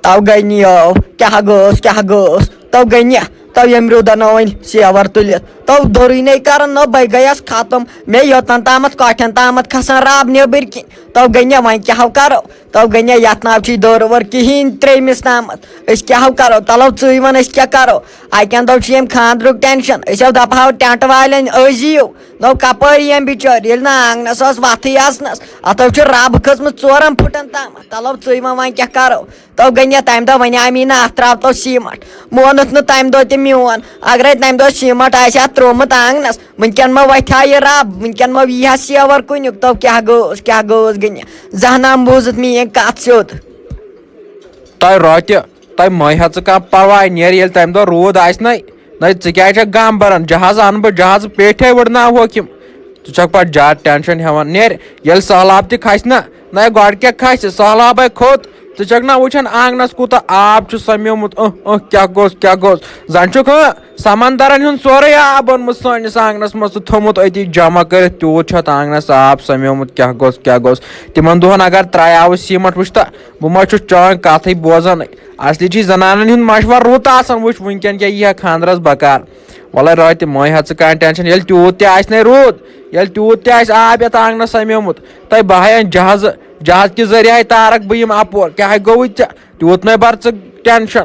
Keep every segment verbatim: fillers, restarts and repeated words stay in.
او گٔنی او، کیٛاہ گوٚوس، کیٛاہ گوٚوس؟ تو گٔنی، تو ییٚمہِ روٗدہ نہ وۄنۍ سیور تُلِتھ۔ تو دوٚرُے نے کران، نہ بے گٔیس ختم۔ مےٚ یوٚتن تامتھ کۄٹھٮ۪ن تامتھ کھسان رب نیٚبٕرۍ کِنۍ۔ تو گٔنی وۄنۍ کیٛاہ ہو کرو؟ تو گٔنی یتھ ناو چھُے دورٕ وور کِہیٖنۍ ترٛیٚیمِس تامتھ۔ أسۍ کیٛاہ ہو کرو؟ تلو ژٕے وَن أسۍ کیٛاہ کرو؟ اکہِ اندو چھُ ییٚمہِ خانٛدرُک ٹینشن۔ أسۍ ہو دپہو ٹینٹ والٮ۪ن أزۍ یِیِو۔ نو کپٲرۍ یِم بِچٲرۍ، ییٚلہِ نہٕ آنٛگنس ٲس وتھٕے آسنس۔ اتھ ہو چھِ رب کھٔژمٕژ ژورن پھُٹن تام۔ تلو ژٕے وَن وۄنۍ کیٛاہ کرو؟ تو گٔنیہ تمہِ دۄہ ونے مےٚ نہٕ اتھ تراو تو سیمٹ۔ مونُتھ نہٕ تمہِ دۄہ تہِ میون۔ اگرے تمہِ دۄہ سیمٹ آسہِ ہا تروومُت آنٛگنس، وٕنکٮ۪ن ما وتھِ ہا یہِ رب، وٕنکٮ۪ن ما یی ہا سیور کُنیُک۔ تو کیٛاہ گوٚوس، کیٛاہ گوٚوس گٔنیہ؟ زانٛہہ نام بوٗزُتھ میٲنۍ کتھ سیوٚد۔ تۄہہِ روتہِ، تۄہہِ مہ ہیٚہ ژٕ کانٛہہ پرواے، نیرِ ییٚلہِ تمہِ دۄہ روٗد آسہِ نے۔ نہ، ژٕ کیٛازِ چھکھ غم بران؟ جہاز انہٕ بہٕ، جہازٕ پیٹھے وٕڑناوہوکھ یِم۔ ژٕ چھکھ پتہٕ زیادٕ ٹینشن ہٮ۪وان۔ نیرِ، ییٚلہِ سہلاب تہِ کھسہِ نہ، نہ گۄڈٕ کیٛاہ کھسہِ؟ سہلابے کھوٚت۔ ژٕ چھکھ نہ وٕچھان آنگنس کوٗتاہ آب چھُ سمیومُت؟ اہ، اہ، کیٛاہ گوٚژھ، کیٛاہ گوٚژھ؟ زن چھُکھ، اہ، سمندرن ہُنٛد سورُے آب اوٚنمُت سٲنِس آنگنس منٛز تہٕ تھوٚمُت أتی جمع کٔرِتھ۔ تیوٗت چھُ اتھ آنگنس آب سمیومُت۔ کیٛاہ گوٚژھ، کیٛاہ گوٚژھ؟ تِمن دۄہن اگر ترٛایاوٕ سیمٹ، وٕچھ تہ، بہٕ ما چھُس چٲنۍ کتھٕے بوزان؟ اصلی چھِ زنانن ہُنٛد مشورٕ رُت آسان۔ وٕچھ، وٕنکٮ۪ن کیٛاہ یی ہا خانٛدرس بکار۔ وَلَے راتہِ مہٕ ہےٚ ژٕ کانٛہہ ٹینشن۔ ییٚلہِ تیوٗت تہِ آسہِ نے روٗد، ییٚلہِ تیوٗت تہِ آسہِ آب یَتھ آنٛگنَس سَمیومُت، تۄہہِ بہٕ ہا اَنہٕ جہازٕ، جہازٕ کہِ ذٔریعہٕ ہَے تارَکھ بہٕ یِم اَپور۔ کیٛاہ ہَے گوٚوُے ژےٚ؟ تیوٗت نَے بَر ژٕ ٹینشن۔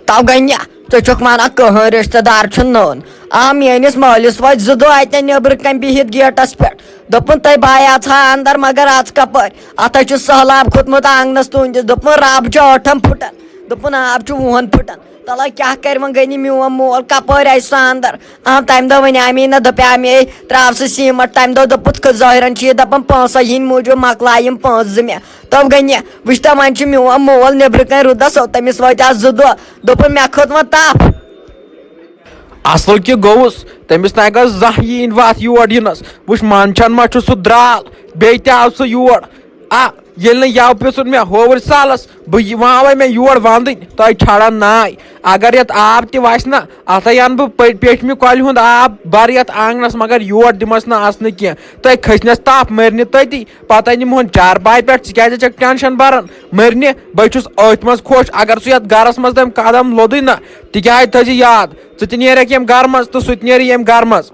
تو گٔنیا، ژٕ چھُکھ وَنان کٕہٕنۍ رِشتہٕ دار چھُنہٕ نوٚن۔ آ، میٲنِس مٲلِس وٲتۍ زٕ دۄہ اَتٮ۪ن نیٚبرٕ کَنۍ بِہِتھ گیٹَس پٮ۪ٹھ۔ دوٚپُن، "تۄہہِ بایہِ اَژٕ ہا اَندَر، مگر اَژٕ کَپٲرۍ؟ اَتھ ہَے چھُ سٔہلاب کھوٚتمُت آنٛگنَس تُہٕنٛدِس۔" دوٚپُن، "رَب چھُ ٲٹھَن پھٕٹَن۔" دوٚپُن، "آب چھُ وُہَن پھٕٹَن۔" تَلہ کیٛاہ کَرِ وۄنۍ گٔنی میون مول، کَپٲرۍ اَژِ سُہ اَندَر؟ آ، تَمہِ دۄہ وَنے مے نہ، دَپے مے، "ترٛاو سُہ سیٖمَٹھ۔" تَمہِ دۄہ دوٚپُتھ، خ-، ظٲہِرَن چھُ یہِ دَپان، "پونٛسَے ہِنٛدۍ موٗجوٗب مۄکلایہِ یِم پونٛسہٕ زٕ مےٚ۔" دوٚپ گٔنی، وٕچھ تہ، وۄنۍ چھُ میون مول نیٚبرٕ کَنۍ رُدَس، تٔمِس وٲتۍ آز زٕ دۄہ۔ دوٚپُن، مےٚ کھوٚت وۄنۍ تَپھ۔ اصل کہِ گوٚوُس، تٔمِس نہ گٔژھ زانٛہہ یِنۍ وتھ یور یِنس۔ وٕچھ، منٛدچھان ما چھُ سُہ درال، بیٚیہِ تہِ آو سُہ یور۔ آ، ییٚلہِ نہٕ یَوٕ پرٛژھُن مےٚ ہووُر سالس، بہٕ یہِ، وۄنۍ آوے مےٚ یور ونٛدٕنۍ، تۄہہِ چھڑان ناے۔ اگر یتھ آب تہِ وسہِ نہ، اتھے انہٕ بہٕ پے-، پیٚٹھمہِ کۄلہِ ہُنٛد آب بر یتھ آنگنس، مگر یور دِمس نہٕ اژنہٕ کینٛہہ۔ تۄہہِ کھٔسنس تپھ، مٔرنہِ تٔتی۔ پتہٕ نِمہون چارپاے پٮ۪ٹھ، ژٕ کیٛازِ چھکھ ٹینشن بران؟ مٔرنہِ، بہٕ چھُس أتھۍ منٛز خۄش۔ اگر سُہ یتھ گرس منٛز تٔمۍ قدم لوٚدُے نہ، تہِ کیٛاہ تھٲیزِ یاد، ژٕ تہِ نیرکھ ییٚمہِ گرٕ منٛز تہٕ سُہ تہِ نیرِ ییٚمہِ گرٕ منٛز۔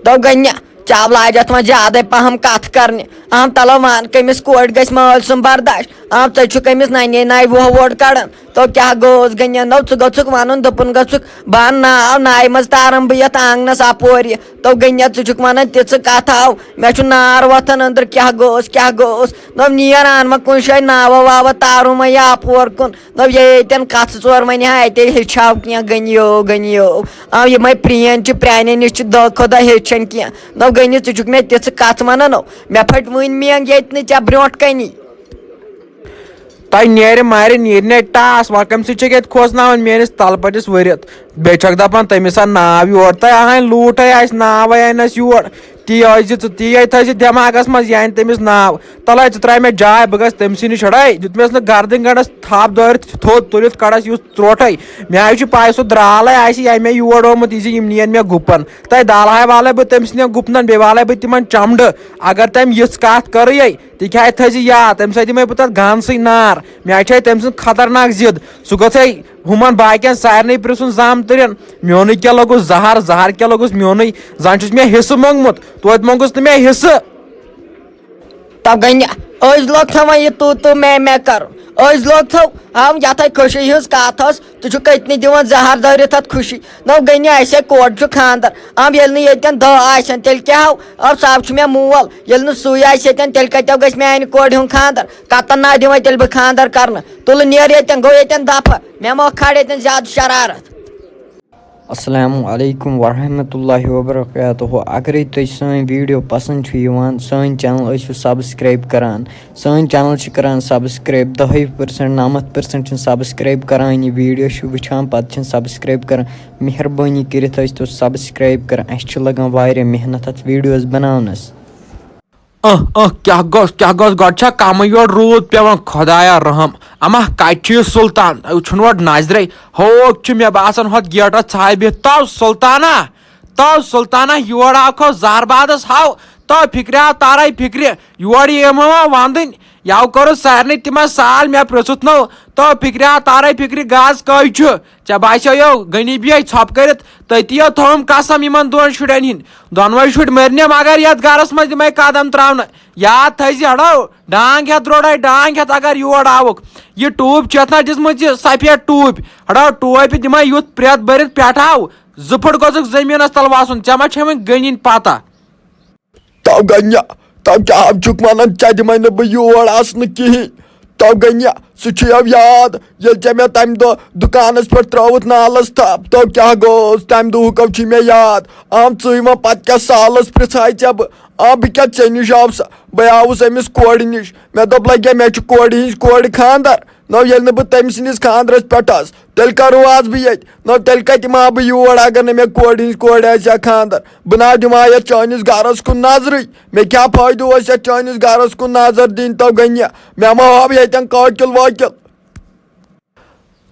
دوٚپ گٔنہِ، ژےٚ لاجتھ وۄنۍ زیادَے پہم کتھ کرنہِ۔ اہم تلو وان کٔمِس کورِ گژھِ مٲلۍ سُنٛد برداش؟ اہم ژٕ چھُکھ أمِس ننے ناے وُہ ووٹ کڑان۔ تو کیٛاہ گوٚوس گٔنہِ؟ نو ژٕ گوٚژھُکھ ونُن، دوٚپُن گوٚژھُکھ، بہٕ انہٕ ناو نایہِ منٛز تارن بہٕ یتھ آنگنس اپورِ۔ تو گٔنہِ ژٕ چھُکھ ونان تِژھٕ کتھٕ ہاو، مےٚ چھُ نار وۄتھان أنٛدرٕ، کیٛاہ گوٚوس، کیٛاہ گوٚوس؟ نو نیر ان وۄنۍ کُنہِ جایہِ ناوہ واوہ تارُن وۄنۍ یہِ اپور کُن۔ نو یہِ ییٚتٮ۪ن کتھ ژور ونہِ ہا اتے ہیٚچھاو کینٛہہ گٔنیو، گٔنیو۔ آ، یِمے پرٛٲنۍ چھِ، پرٛانٮ۪ن نِش چھِ دۄہ کھۄتہٕ دۄہ ہیٚچھان کینٛہہ۔ نو گٔنہِ ژٕ چھُکھ مےٚ تِژھٕ کتھ ونان، نو مےٚ پھٹۍ وٕنۍ مینٛگ ییٚتہِ نہٕ ژےٚ برونٛٹھ کنی۔ تۄہہِ نیرِ مارِ نیرِ نے ٹاس، وۄنۍ کمہِ سۭتۍ چھکھ ییٚتہِ کھوژناوان میٲنِس تلہٕ پٔتِس ؤرِتھ؟ بیٚیہِ چھکھ دپان تٔمِس ہا ناو یور، تۄہہِ آے لوٗٹھے آسہِ ناوے انس یور۔ تی ٲسۍ زِ ژٕ، تی ہے تھٲیزِ دٮ۪ماغس منٛز، یہِ انہِ تٔمِس ناو۔ تلے ژٕ ترٛاے مےٚ جاے، بہٕ گژھٕ تٔمۍ سٕے نِش ہڑے۔ دیُتمس نہٕ گردن گنڈس تھپھ دٲرِتھ تھوٚد تُلِتھ کڑس یُس تروٹھے۔ مےٚ آے چھُ پاے سُہ درالے آسہِ، یہِ اَمہِ مےٚ یور آمُت، یہِ زِ یِم نِین مےٚ گُپن۔ تۄہہِ دالہٕ ہاے والے بہٕ تٔمۍ سٕنٛدٮ۪ن گُپنن، بیٚیہِ والے بہٕ تِمن چمڈٕ۔ اگر تٔمۍ یِژھ کتھ کٔرٕے، تِکیٛازِ تھٲیزِ یاد، تٔمۍ سۭتۍ دِمے بہٕ تتھ گانسٕے نار۔ مےٚ چھے تٔمۍ سٕنٛز خطرناک ضد۔ سُہ گوٚژھے ہُمن باقین سارنٕے پرژھُن زامتٕرین، میونُے کیٛاہ لوٚگُس زہر، زہر کیٛاہ لوٚگُس میونُے؟ زن چھُس مےٚ حصہٕ موٚنگمُت، توتہِ موٚنگُس نہٕ مےٚ حصہٕ۔ تو گٔنہِ، أزۍ لوگ تھاوان یہِ تو تو میں میں کرُن۔ أزۍ لوگ تھاو، آو یتھے خوشی ہٕنٛز کتھ ٲس، ژٕ چھُکھ أتنی دِوان زہر دٲرِتھ اتھ خوشی۔ نو گٔنہِ، اسے کورِ چھُ خاندر، آو ییٚلہِ نہٕ ییٚتٮ۪ن دہ آسن، تیٚلہِ کیٛاہ ہاو؟ آو سُہ چھُ مےٚ مول، ییٚلہِ نہٕ سُے آسہِ ییٚتٮ۪ن، تیٚلہِ کتہِ گژھِ میانہِ کورِ ہُنٛد خاندر؟ کتن نا دِمے تیٚلہِ بہٕ خاندر کرنہٕ؟ تُلہٕ نیر ییٚتٮ۪ن، گوٚو ییٚتٮ۪ن دفعہ، مےٚ مہ کھال ییٚتٮ۪ن زیادٕ شرارت۔ السلام علیکم ورحمۃ اللہ وبرکاتہ۔ اگرے تۄہہِ سٲنۍ ویڈیو پسند چھُ یِوان، سٲنۍ چینل ٲسِو سبسکرائب کران۔ سٲنۍ چینل چھِ کران سبسکرائب، دَہے پٔرسنٹ، نَمَتھ پٔرسنٹ چھِنہٕ سبسکرائب کران۔ یہِ ویڈیو چھِ وٕچھان، پتہٕ چھِنہٕ سبسکرائب کران۔ مہربٲنی کٔرِتھ ٲسۍ تو سبسکرائب کران، اَسہِ چھِ لگان واریاہ محنت اَتھ ویڈیوز بناونس۔ اہ، اہ، کیٛاہ گوٚژھ، کیٛاہ گوٚژھ؟ گۄڈٕ چھا کمٕے یورٕ روٗد پٮ۪وان؟ خۄدایا رحم۔ اما، کتہِ چھُ یہِ سلطان؟ یہِ چھُنہٕ اورٕ نظرے۔ ہوکھ چھُ مےٚ باسان ہۄتھ گیٹس ژھایہِ بِہِتھ۔ تو سلطانا، تو سلطانا، یور آو کھو زہر بادس ہاو۔ تو فِکرِ آو تارے فِکرِ، یور یِمو وۄنۍ وَندٕنۍ، یَوٕ کوٚرُس سارنٕے تِمن سال، مےٚ پرٛژھُتھ نہٕ۔ تو فِکرِ آو تارے فِکرِ، گاز کٔہۍ چھُ؟ ژےٚ باسیو یو غنی بی ژھۄپہٕ کٔرِتھ، تٔتی یو تھوٚوُم قسم یِمن دۄن شُرٮ۪ن ہِنٛدۍ۔ دۄنوَے شُرۍ مٔرۍ نٮ۪م، مگر یَتھ گرس منٛز دِمے قدم ترٛاونہٕ۔ یاد تھٲیزِ، ہڑو، ڈانگ ہٮ۪تھ درٛوڈے ڈانگ ہٮ۪تھ، اگر یور آوُکھ۔ یہِ ٹوٗپۍ چھِ یَتھ نہ دِژمٕژ، یہِ سفید ٹوٗپۍ۔ ہڑو، ٹوپہِ دِمے یُتھ پرٛٮ۪تھ بٔرِتھ پٮ۪ٹھ آو، زٕ پھٕٹ گوٚژھُکھ زٔمیٖنس تل وسُن۔ ژےٚ ما چھےٚ وۄنۍ غنی ہِنٛدۍ پتہ؟ تو گنیا، تو کیٛاہ چھُکھ ونان؟ ژےٚ دِمے نہٕ بہٕ یور اژنہٕ کِہیٖنۍ۔ تو گنیا، سُہ چھُ یو یاد، ییٚلہِ ژےٚ مےٚ تمہِ دۄہ دُکانس پٮ۪ٹھ ترٲوٕتھ نالس تھپھ۔ تو کیٛاہ گوٚوس تمہِ دۄہُک، چھُے مےٚ یاد۔ آم ژٕے وۄنۍ پتہٕ کیٛاہ سالس پرژھاے ژےٚ بہٕ؟ آ، بہٕ کیٛاہ ژےٚ نِش آوسا؟ بہٕ آوُس أمِس کورِ نِش۔ مےٚ دوٚپ، لگیا مےٚ چھُ کورِ ہِنٛز کورِ خانٛدر۔ نو، ییٚلہِ نہٕ بہٕ تٔمۍ سٕنٛدِس خانٛدرس پٮ۪ٹھ آسہٕ، تیٚلہِ کَرو آز بہٕ ییٚتہِ۔ نو، تیٚلہِ کَتہِ یِمہٕ ہا بہٕ یور، اگر نہٕ مےٚ کورِ ہِنٛزِ کورِ آسہِ ہا خانٛدر؟ بہٕ نہ حظ دِمہٕ ہا یَتھ چٲنِس گَرَس کُن نظرٕے۔ مےٚ کیٛاہ فٲیدٕ اوس یَتھ چٲنِس گَرَس کُن نظر دِنۍ تو گٔنیہِ؟ مےٚ ما ہاو ییٚتٮ۪ن قٲتِل وٲتِل۔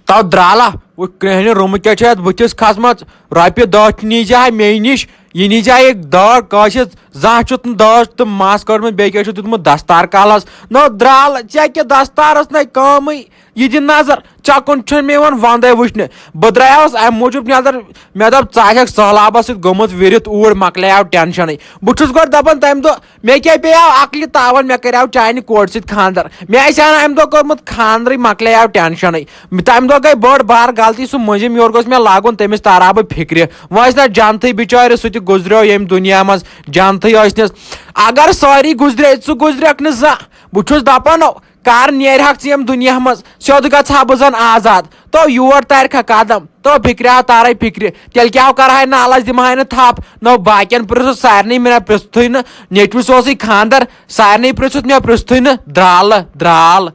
تو درٛالا، وۄنۍ کرٛیٚہنہِ روٚمہٕ کیٛاہ چھِ یَتھ بٕتھِس کھژمَژ؟ رۄپیہِ دَہ تہِ نیٖزِ ہا مے نِش، یہِ نیٖزِ ہا یہِ دٲر کٲنٛسہِ۔ زانٛہہ چھُتھ نہٕ دٲر تہٕ مَس کٔڑمٕژ، بیٚیہِ کیٛاہ چھُتھ دیُتمُت دستار کَلَس؟ نو درٛال، ژےٚ کیٛاہ دستارَس نَے کٲمٕے؟ یہِ دِ نظر، ژےٚ کُن چھُنہٕ مےٚ یِوان وَندَے وٕچھنہٕ۔ بہٕ درٛایاوُس اَمہِ موٗجوٗب نٮ۪دَر، مےٚ دوٚپ، ژٕ آسٮ۪کھ سٔہلابَس سۭتۍ گوٚمُت وِرِتھ اوٗرۍ، مۄکلیو ٹٮ۪نشَنٕے۔ بہٕ چھُس گۄڈٕ دَپان تَمہِ دۄہ، مےٚ کیٛاہ پیٚیاو عقلہِ تاوَن، مےٚ کَریو چانہِ کورِ سۭتۍ خانٛدر۔ مےٚ آسہِ ہا نہٕ اَمہِ دۄہ کوٚرمُت خانٛدرٕے، مۄکلیو ٹٮ۪نشَنٕے۔ تَمہِ دۄہ گٔے بٔڑ بار غلطی، سُہ مٔنٛزِم یور گوٚژھ مےٚ لاگُن، تٔمِس تارا بہٕ فِکرِ۔ وۄنۍ ٲسۍ نہ جنتھٕے بِچٲرِس، سُہ تہِ گُزریو ییٚمہِ دُنیا منٛز، جنتھٕے ٲسنَس۔ اگر سٲری گُزرے، ژٕ گُزریکھ نہٕ زانٛہہ۔ بہٕ چھُس دَپان، کر نیرِہَکھ ژٕ ییٚمہِ دُنیا منٛز، سیوٚد گژھٕ ہا بہٕ زَن آزاد۔ تو یور تارِکھا قدم، تو فِکرِ آو تارے فِکرِ۔ تیٚلہِ کیٛاہ ہو کرہاے نالَس، دِمہٕ ہاے نہٕ تھپھ۔ نو باقین پرٛژھُس سارنٕے، مےٚ پرٛژھتھٕے نہٕ۔ نیٚچوِس اوسُے خانٛدر، سارنٕے پرٛژھُتھ، مےٚ پرٛژھتھٕے نہٕ۔ درٛالہٕ، درٛال۔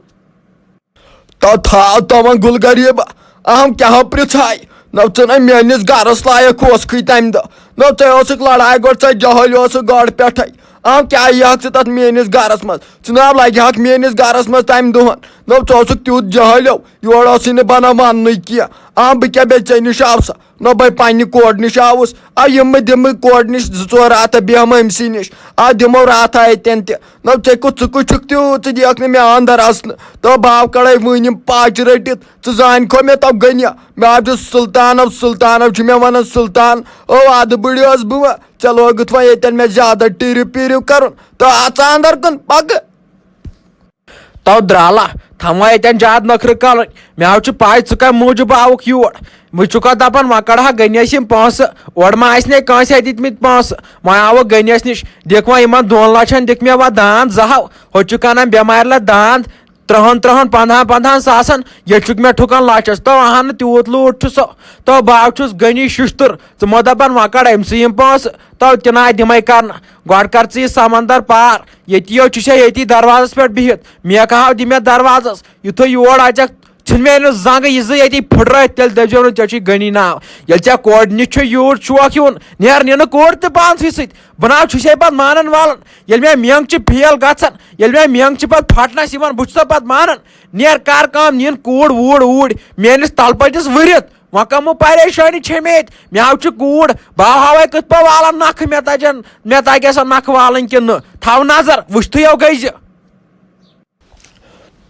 تو تھاو تمن گُل غریب، اہم کیٛاہ پرژھاے؟ نو ژٕ نے میٲنِس گرس لایق اوسکھٕے تمہِ دۄہ۔ نو ژےٚ اوسُکھ لڑاے گۄڈٕ، ژےٚ جہل اوسُکھ گۄڈٕ پٮ۪ٹھے۔ اہم کیٛاہ یی ہکھ ژٕ تتھ میٲنِس گرس منٛز؟ ژٕ نہ لگہِ ہکھ میٲنِس گرس منٛز تمہِ دۄہن۔ نو ژٕ اوسُکھ تیُتھ جہلو، یورٕ اوسُے نہٕ بنان وننُے کینٛہہ۔ اہم بہٕ کیٛاہ بیٚیہِ ژےٚ نِش آوسا؟ نہ بہٕ پننہِ کورِ نِش آوُس، آ یِم بہٕ دِمہٕ کورِ نِش زٕ ژور راتہٕ بیٚہمہٕ أمۍ سٕے نِش، آ دِمو راتھا اَتٮ۪ن تہِ۔ نہ ژےٚ کُس، ژٕ کُس چھُکھ تیوٗت، ژٕ دِیَکھ نہٕ مےٚ اندر اژنہٕ۔ تو بہٕ آو کڑے وٕنۍ یِم پاچہِ رٔٹِتھ، ژٕ زانہِ کھو مےٚ تو گٔنیہ۔ مےٚ آو دیُت سلطانو، سلطانو چھُ مےٚ ونان سلطان، او ادٕ بٕڑِ ٲس بہٕ وۄنۍ، ژےٚ لوگُتھ وۄنۍ ییٚتٮ۪ن مےٚ زیادٕ ٹِرِو پِرِو کرُن، تو اژ اندر کُن پکہٕ۔ تو درٛالا، تھاوان ییٚتٮ۪ن زیادٕ نخرٕ کَرٕنۍ۔ مےٚ حظ چھُ پَے ژٕ کَمہِ موٗجوٗب آوُکھ یور۔ وۄنۍ چھُکھ دَپان وۄنۍ کَڑٕ ہا غنیَس یِم پونٛسہٕ۔ اورٕ ما آسہِ نے کٲنٛسہِ اَتہِ دِتمٕتۍ پونٛسہٕ؟ وۄنۍ آوُکھ غنیَس نِش۔ دِکھ وۄنۍ یِمَن دۄن لَچھَن دِکھ مےٚ وۄنۍ داند زٕ ہَو۔ ہُتہِ چھُ کٕنان بٮ۪مارِ لَتہِ داند ترٛہَن ترٛہَن پنٛدہَن پنٛدہَن ساسَن۔ ییٚتہِ چھُکھ مےٚ ٹھُکان لَچھَس۔ تو اَہَن نہٕ تیوٗت لوٗٹھ چھُ سُہ۔ تو بہٕ حظ چھُس غنی شُشتُر۔ ژٕ مہ دَپان وۄنۍ کَڑ أمۍ سٕے یِم پونٛسہٕ۔ تو تہِ نہ دِمَے کَرنہٕ۔ گۄڈٕ کر ژٕ یہِ سمندر پار۔ ییٚتی یو چھُ سا ییٚتی دروازس پٮ۪ٹھ بِہِتھ۔ میکھا ہاو دِ مےٚ دروازس۔ یُتھُے یور اژکھ، ژھٕن مےٚ أمِس زنٛگہٕ یہِ زٕ ییٚتی پھٕٹرٲوِتھ، تیٚلہِ دٔپزیو نہٕ ژےٚ چھُے غنی ناو۔ ییٚلہِ ژےٚ کورِ نِش چھُ یوٗر شوق یِوان، نیر نِنہٕ کورِ تہِ پانسٕے سۭتۍ۔ بہٕ نہ حظ چھُسے پتہٕ مانان والان۔ ییٚلہِ مےٚ مینٛگ چھِ فیل گژھان، ییٚلہِ مےٚ مینٛگ چھِ پتہٕ پھٹنس یِوان، بہٕ چھُسا پتہٕ مانان؟ نیر کر کٲم، نِن کوٗر ووٗر اوٗرۍ، میٲنِس تلپٔتِس ؤرِتھ۔ وۄنۍ کم پریشٲنی چھے مےٚ ییٚتہِ؟ مےٚ حظ چھِ کوٗر، بہٕ ہاوے کِتھ پٲٹھۍ والان نکھٕ، مےٚ تجن، مےٚ تگیسا نکھٕ والٕنۍ کِنہٕ نہٕ؟ تھاو نظر، وٕچھتھٕے یو گٔے زِ۔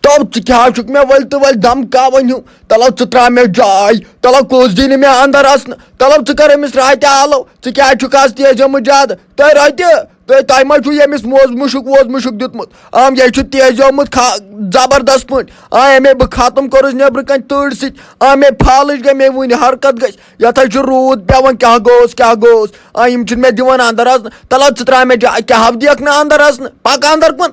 تو ژٕ کیٛاہ چھُکھ مےٚ ؤلۍ تہٕ ؤلۍ دمکاوان ہیوٗ؟ تلو ژٕ ترٛاو مےٚ جاے، تلو کُس دی نہٕ مےٚ اندر اژنہٕ، تلو ژٕ کر أمِس راتہِ آلو، ژٕ کیٛازِ چھُکھ از تیزیومُت زیادٕ؟ تۄہہِ رۄتہِ، تۄہہِ، تۄہہِ ما چھُو ییٚمِس موز مُشُک ووز مُشُک دیُتمُت؟ آم، یہِ چھُ تیزیومُت کھا-، زبردست پٲٹھۍ۔ آ، أمے بہٕ ختم کوٚرُس نیٚبرٕ کنہِ تۭرِ سۭتۍ۔ آ، مے پھالٕچ گٔے مے وُنہِ حرکت گٔژھ۔ یتھ حظ چھُ روٗد پٮ۪وان، کیٛاہ گوٚوس، کیٛاہ گوٚوس؟ آ، یِم چھِنہٕ مےٚ دِوان اندر اژنہٕ۔ تلہ ژٕ ترٛاو مےٚ جا-، کیٛاہ ہاو دِکھ نہٕ اندر اژنہٕ؟ پکھ اندر کُن۔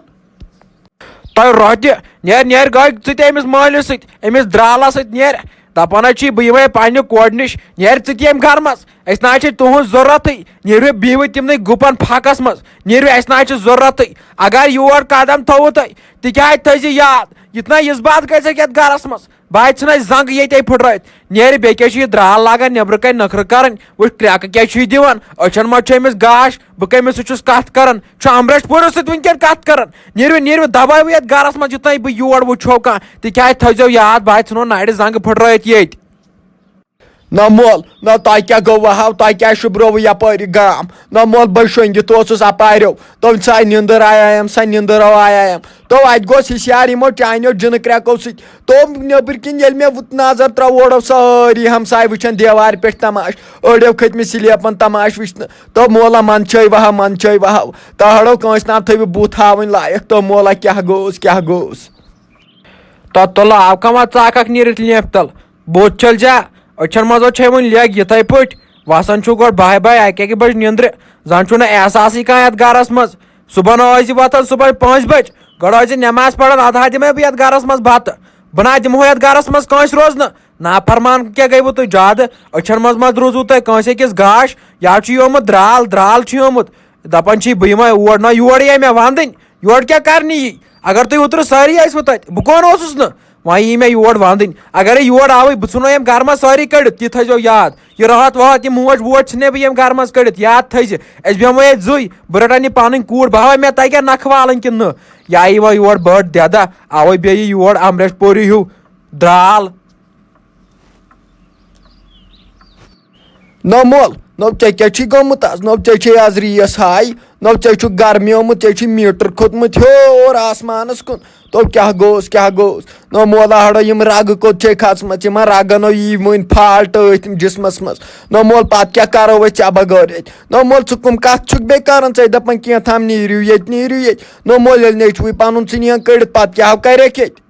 تۄہہِ رۄتہِ، نیر، نیر گٔے ژٕ تہِ أمِس مٲلِس سۭتۍ، أمِس درالس سۭتۍ نیر۔ دپان حظ چھُے بہٕ یِمے پننہِ کورِ نِش، نیر ژٕ تہِ ییٚمہِ گرٕ منٛز۔ أسۍ نہ حظ چھِ تُہنٛز ضروٗرتٕے۔ نیٖرِو بِہِو تِمنٕے گُپن پھکس منٛز۔ نیٖرِو، اَسہِ نہ حظ چھِ ضروٗرتٕے۔ اگر یور قدم تھوٚوُ تۄہہِ، تِکیٛازِ تھٲیزِ یاد، یتھ نہ یِژھ باتھ گژھِ اَسہِ یتھ گرس منٛز۔ بہٕ حظ ژھٕنہٕ اَسہِ زنٛگہٕ ییٚتے پھٕٹرٲوِتھ۔ نیرِ، بیٚیہِ کیٛاہ چھُ یہِ درٛال لاگان نیٚبرٕ کنہِ نخرٕ کرٕنۍ؟ وٕچھ، کرٛٮ۪کہٕ کیٛاہ چھُ یہِ دِوان؟ أچھن منٛز چھُ أمِس گاش، بہٕ کٔمِس سۭتۍ چھُس کتھ کران؟ چھُ امریش پوٗرس سۭتۍ وٕنکیٚن کتھ کران؟ نیٖرِو، نیٖرِو، دبٲیِو یتھ گرس منٛز یُتھ نَے بہٕ یور وٕچھو کانٛہہ۔ تِکیٛازِ تھٲیزیو یاد، بہٕ حظ ژھٕنو نرِ زنٛگہٕ پھٕٹرٲوِتھ ییٚتہِ۔ نہ مول، نہ تۄہہِ کیٛاہ گوٚو وہو، تۄہہِ کیٛازِ شُبرووٕ یپٲرۍ یہِ گام؟ نہ مول، بہٕ شۄنٛگِتھ اوسُس اپاریو، تٔمۍ سۄ نِندٕر آیایم، سۄ نِندٕر آیایم۔ تو اتہِ گوٚژھ ہشیار یِمو چانیو جِنہٕ کرٛٮ۪کو سۭتۍ۔ تو نیٚبٕرۍ کِنۍ ییٚلہِ مےٚ وُت-، نظر ترٛٲو، اورٕ ٲسۍ سٲری ہمساے وٕچھان دیوارِ پٮ۪ٹھ تماش، أڑیو کھٔتۍ مٕتۍ سلیپن تماش وٕچھنہٕ۔ تو مولا، من چھے وہو، من چھے وہو۔ تو ہڑو کٲنٛسہِ ناو تھٲوِو بُتھ ہاوٕنۍ لایق۔ تو مولا، کیٛاہ گوٚوس، کیٛاہ گوٚوس؟ تو تُلہٕ آو کما ژاکھ اکھ نیٖرِتھ لیمپ تل؟ بوٚد چھل جا، أچھن منٛز چھے وُنہِ لیگ یِتھے پٲٹھۍ۔ وسان چھُو گۄڈٕ بہہِ بہہِ، اکہِ اکہِ بجہِ نیندرِ۔ زن چھُو نہٕ احساسٕے کانٛہہ یتھ گرس منٛز۔ صبحن ٲسۍ زِ وۄتھان صبحن پانٛژِ بجہِ، گۄڈٕ ٲسۍ زِ نٮ۪ماز پران، ادٕ ہا دِمے بہٕ یتھ گرس منٛز بتہٕ۔ بہٕ نہ دِمہو یتھ گرس منٛز کٲنٛسہِ روزنہٕ۔ نافرمان کیٛاہ گٔیوٕ تُہۍ زیادٕ؟ أچھن منٛز ما درٛوزوٕ تۄہہِ کٲنٛسہِ أکِس گاش؟ یا چھُ یومُت درال، درال چھُ یومُت۔ دپان چھِ بہٕ یِمے اور، نہ یور یی مےٚ ونٛدٕنۍ۔ یورٕ کیٛاہ کرنہِ یی؟ اگر تُہۍ اوترٕ سٲری ٲسوٕ تتہِ، بہٕ کون اوسُس نہٕ؟ وۄنۍ یی مےٚ یور ونٛدٕنۍ۔ اگرے یور آوٕے، بہٕ ژھٕنو یِم گرٕ منٛز سٲری کٔڑِتھ، یہِ تھٲیزیو یاد۔ یہِ راتھ واتھ، یہِ موج ووج ژھٕنے بہٕ یِم گرٕ منٛز کٔڑِتھ، یاد تھٲیزِ۔ أسۍ بیٚہمو ییٚتہِ زٕے، بہٕ رٹن یہِ پنٕنۍ کوٗر، بہٕ ہاوے مےٚ تگیٛاہ نکھٕ والٕنۍ کِنہٕ نہٕ۔ یا یی وۄنۍ یور بٔڑ دٮ۪دہ، اوے بیٚیہِ یور امریش پوری ہیوٗ درال۔ نہ مول، نہ ژےٚ کیٛاہ چھی گوٚمُت از؟ نہ ژےٚ چھے از ریس ہاے، نہ ژےٚ چھُ گرمیومُت، ژےٚ چھُے میٖٹر کھوٚتمُت ہیوٚر آسمانس کُن۔ تو کیٛاہ گوٚوس، کیٛاہ گوٚوس؟ نہ مولا ہڑو، یِم رگہٕ کوٚت چھے کھژمژٕ؟ یِمن رگن ہو یی وۄنۍ فالٹ أتھۍ جسمس منٛز۔ نہ مول، پتہٕ کیٛاہ کرو أسۍ ژےٚ بغٲر ییٚتہِ؟ نہ مول، ژٕ کٕم کتھ چھُکھ بیٚیہِ کران؟ ژے دپان کینٛہہ تام نیٖرِو ییٚتہِ، نیٖرِو ییٚتہِ۔ نہ مول، ییٚلہِ نیٚچوٕے پنُن ژٕ نِیَن کٔڑِتھ، پتہٕ کیٛاہ کریکھ ییٚتہِ؟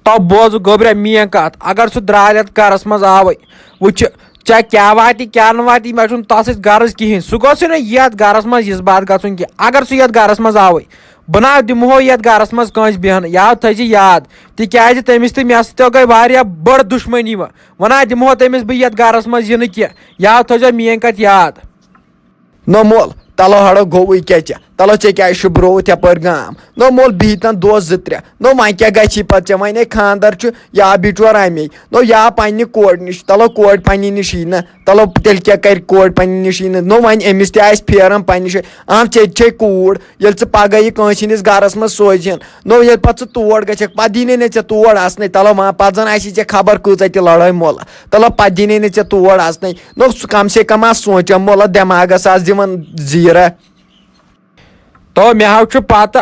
تو بوز گوٚبریا میٲنۍ کتھ، اگر سُہ درٛاو یتھ گرس منٛز آوے، وٕچھ، ژےٚ کیٛاہ واتی کیٛاہ نہٕ واتی، مےٚ چھُنہٕ تس سۭتۍ غرض کِہینۍ۔ سُہ گوٚژھُے نہٕ یتھ گرس منٛز یِژھ باتھ گژھُن کینٛہہ۔ اگر سُہ یتھ گرس منٛز آوے، بہٕ نہ دِمہو یتھ گرس منٛز کٲنٛسہِ بیہنہٕ۔ یاد تھٲیزِ یاد، تِکیازِ تٔمِس تہٕ مےٚ سۭتۍ گٔے واریاہ بٔڑ دُشمنی وۄنۍ۔ وۄنۍ نہ دِمہو تٔمِس بہٕ یتھ گرس منٛز یِنہٕ کینٛہہ۔ یاد تھٲیزیو میٲنۍ کتھ یاد۔ نہ مول، تلو ہڑو گوٚوٕے کیٛاہ ژےٚ؟ تلو ژےٚ کیٛازِ شُبرووُتھ یپٲرۍ گام؟ نہ مول، بِہِتھ نہ دۄہ زٕ ترٛےٚ۔ نہ وۄنۍ کیٛاہ گژھی پتہٕ ژےٚ؟ وۄنۍ ہے خانٛدر چھُ، یا بِچور اَمے۔ نہ یا پننہِ کورِ نِش، تلو کورِ پننہِ نِش یی نہ۔ تلو تیٚلہِ کیٛاہ کرِ کورِ پننہِ نِش یی نہ؟ نہ وۄنۍ أمِس تہِ آسہِ پھیران پننہِ جایہِ۔ اہم، ژےٚ تہِ چھے کوٗر، ییٚلہِ ژٕ پگاہ یہِ کٲنٛسہِ ہٕنٛدِس گرس منٛز سوزِہن، نہ ییٚلہِ پتہٕ ژٕ تور گژھکھ، پتہٕ دی نے ژےٚ تور اژنَے۔ تلو وۄنۍ پتہٕ زن آسی ژےٚ خبر کۭژاہ تہِ لڑٲے مولہ۔ تلو پتہٕ دی نے ژےٚ تور اژنَے۔ نہ سُہ کم سے کم آس سونٛچان مولہ، دٮ۪ماغس آس دِوان زیٖرہ۔ تو مےٚ حظ چھُ پتہ،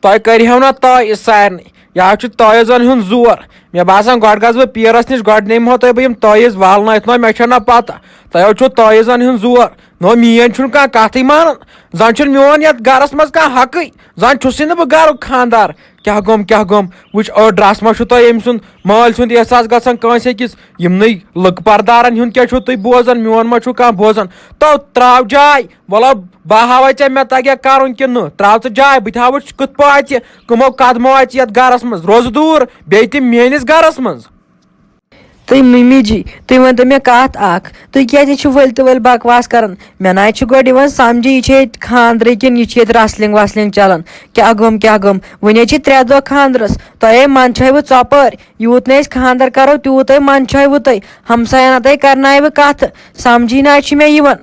تۄہہِ کٔرِہو نہ تٲیٖز سارنٕے۔ یہِ حظ چھُ تٲیٖزن ہُنٛد زور۔ مےٚ باسان، گۄڈٕ گژھٕ بہٕ پیٖرس نِش، گۄڈٕ نِمہو تۄہہِ بہٕ یِم تٲیٖز والنٲیِتھ۔ نہ، مےٚ چھےٚ نہ پتہ، تۄہہِ حظ چھُو تٲیٖزن ہُنٛد زور۔ نہ، میٲنۍ چھُنہٕ کانٛہہ کتھٕے مانان۔ زن چھُنہٕ میون یتھ گرس منٛز کانٛہہ حقٕے۔ زن چھُسٕے نہٕ بہٕ گرُک خانٛدار۔ کیٛاہ گوٚم، کیٛاہ گوٚم؟ وٕچھ، أڑ رژھ ما چھُ تۄہہِ أمۍ سُنٛد مٲلۍ سُنٛد احساس گژھان کٲنٛسہِ أکِس؟ یِمنٕے لُکہٕ پردارن ہُنٛد کیٛاہ چھُو تُہۍ بوزان؟ میون ما چھُو کانٛہہ بوزان؟ تو ترٛاو جاے، وَلہٕ بہٕ ہاوَے ژےٚ مےٚ تَگیٛاہ کَرُن کِنہٕ نہٕ۔ ترٛاو ژٕ جاے، بہٕ تہِ ہاوٕ کِتھ پٲٹھۍ ژےٚ کٕمو قدمو آیہِ ژٕ یَتھ گَرَس منٛز۔ روزٕ دوٗر، بیٚیہِ تہِ میٛٲنِس گَرَس منٛز۔ تُہۍ مِمی جی، تُہۍ ؤنۍتو مےٚ کَتھ اَکھ، تُہۍ کیٛازِ چھِو ؤلۍ تہٕ ؤلۍ بکواس کَران؟ مےٚ نہ حظ چھُ گۄڈٕ یِوان سَمجھی، یہِ چھِ ییٚتہِ خانٛدرٕے کِنہٕ یہِ چھِ ییٚتہِ wrestling وسلِنٛگ چَلان؟ کیٛاہ گوٚم، کیٛاہ گوٚم؟ وٕنہِ حظ چھِ ترٛےٚ دۄہ خانٛدرَس، تۄہے منٛدچھٲیوٕ ژۄپٲرۍ۔ یوٗت نہٕ أسۍ خانٛدر کَرو، تیوٗت تۄہہِ منٛدچھٲیوٕ تۄہہِ۔ ہمساین تۄہہِ کرناوٕ کتھٕ، سمجھی نہ چھُ مےٚ یِوان۔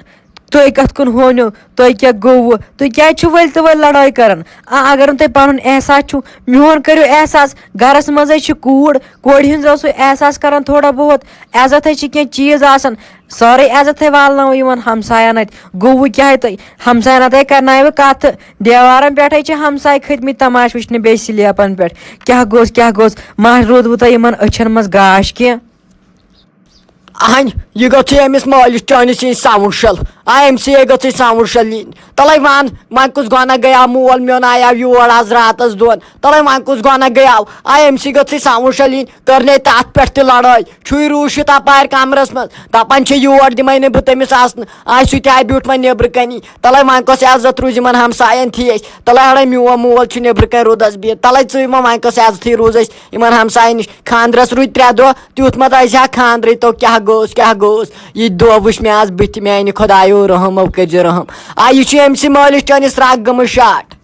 تُہۍ کتھ کُن ہونیو؟ تۄہہِ کیٛاہ گوٚوٕ؟ تُہۍ کیٛازِ چھِو ؤلۍ تہٕ ؤلۍ لڑٲے کران؟ آ، اگر نہٕ تۄہہِ پنُن احساس چھُو، میون کٔرِو احساس۔ گرس منٛزے چھِ کوٗر، کورِ ہٕنٛز ٲسٕو احساس کران تھوڑا بہت۔ عزت ہے چھِ کینٛہہ چیٖز آسان، سٲرٕے عزت ہے والناوو یِمن ہمساین اتھِ۔ گوٚوٕ کیٛاہ ہے تۄہہِ؟ ہمساین تۄہہِ کرناوٕ کتھٕ۔ دیوارن پٮ۪ٹھے چھِ ہمساے کھٔتۍ مٕتۍ تماشہٕ وٕچھنہِ بیٚیہِ سلیپن پٮ۪ٹھ۔ کیٛاہ گوٚژھ، کیٛاہ گوٚژھ؟ ما روٗدوٕ تۄہہِ یِمن أچھن منٛز گاش کینٛہہ؟ اہن، یہِ گٔژھٕے أمِس مٲلِس چٲنِس یِنۍ ساوُنٛڈ شل۔ آ، أمۍ سٕے گٔژھٕے ساوُنٛڈ شل یِنۍ۔ تَلَے وَن، وۄنۍ کُس گۄناہ گٔیاو؟ مول میون آیاو یور آز راتَس دۄن۔ تَلَے وۄنۍ کُس گۄناہ گٔیاو؟ آ، أمۍ سٕے گٔژھٕے ساوُنٛڈ شل یِنۍ۔ کٔر نے تَتھ پٮ۪ٹھ تہِ لڑٲے۔ چھُے روٗشِتھ اَپارِ کمرَس منٛز۔ دَپان چھِ یور دِمَے نہٕ بہٕ تٔمِس اَژنہٕ۔ آ، سُہ تہِ آے بیوٗٹھ وۄنۍ نیٚبرٕ کَنی۔ تَلَے وۄنۍ کۄس عزت روٗز یِمَن ہمسایَن تھی اَسہِ؟ تَلَے ہَڑَے میون مول چھُ نیٚبرٕ کَنۍ روٗد اَسہِ بِہِتھ۔ تَلَے ژٕے وۄنۍ، وۄنۍ کۄس عزتھٕے روٗز اَسہِ یِمَن ہمسایَن نِش؟ خانٛدرَس روٗدۍ ترٛےٚ دۄہ۔ تیُتھ ما دَزِ ہا خانٛدرٕے تو کیٛاہ گوٚوس، کیٛاہ گوٚوس؟ یہِ دۄہ وٕچھ مےٚ آز بٕتھِ، میٛانہِ خۄدایو رحم او کٔرۍزِ رحم۔ آ، یہِ چھُ أمۍ سٕے مٲلِس چٲنِس رَگ گٔمٕژ شاٹ۔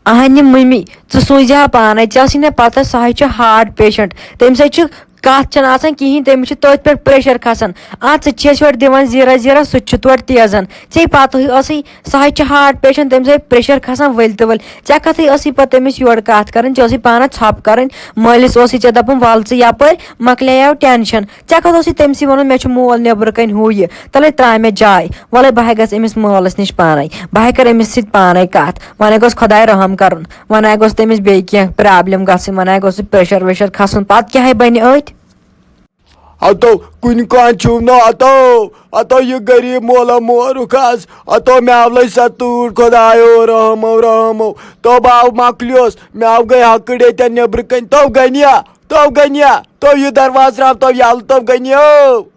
اہنہِ مٔمی، ژٕ سوٗزِ ہا پانَے، ژےٚ ٲسٕے نہ پَتہ سُہ حظ چھُ heart patient، تٔمِس حظ چھُ کتھ چھنہٕ آسان کِہیٖنۍ، تٔمِس چھِ تٔتھۍ پٮ۪ٹھ پریشر کھسان۔ آ، ژٕ تہِ چھِ اَسہِ یورٕ دِوان زیٖرہ زیٖرہ، سُہ تہِ چھُ تورٕ تیزان۔ ژےٚ پتہٕ ٲسٕے، سُہ حظ چھُ ہارٹ پیشنٹ، تٔمِس آیہِ پریشر کھسان ؤلۍ تہٕ ؤلۍ۔ ژےٚ کتھٕے ٲسٕے پتہٕ تٔمِس یورٕ کتھ کرٕنۍ، ژےٚ اوسُے پانس ژھۄپہٕ کرٕنۍ۔ مٲلِس اوسُے ژےٚ دپُن، ول ژٕ یپٲرۍ، مۄکلیو ٹینشن۔ ژےٚ کتھ اوسُے تٔمسٕے ونُن، مےٚ چھُ مول نیبرٕ کنۍ ہُہ یہِ؟ تلے تراو مےٚ جاے، ولے بہٕ ہا گژھٕ أمِس مٲلس نِش پانے، بہٕ ہا کرٕ أمِس سۭتۍ پانے کتھ، وۄنۍ ہا گوٚژھ خداے رحم کرُن۔ وۄنۍ ہا گوٚژھ تٔمِس بیٚیہِ کینٛہہ پرابلم گژھٕنۍ، وۄنۍ ہا گوٚژھ سُہ پریشر ویشر کھسُن، پتہٕ کیٛاہ ہا بنہِ أتھۍ؟ ہتو، کُنہِ کانٛہہ چھُو نہٕ ہتو، ہتو یہِ غریٖب مولا مورُکھ حظ، ہتو مےٚ آو لٔج سا تۭر، خۄدایو رحمو رحمو، تو بہٕ آو مۄکلیوس، مےٚ آو گٔے ہکٕڑ ییٚتٮ۪ن نیٚبرٕ کنۍ، تو غنیا، تو غنیا، تو یہِ دروازٕ ترٛاو تو یَلہٕ، تو غنیو۔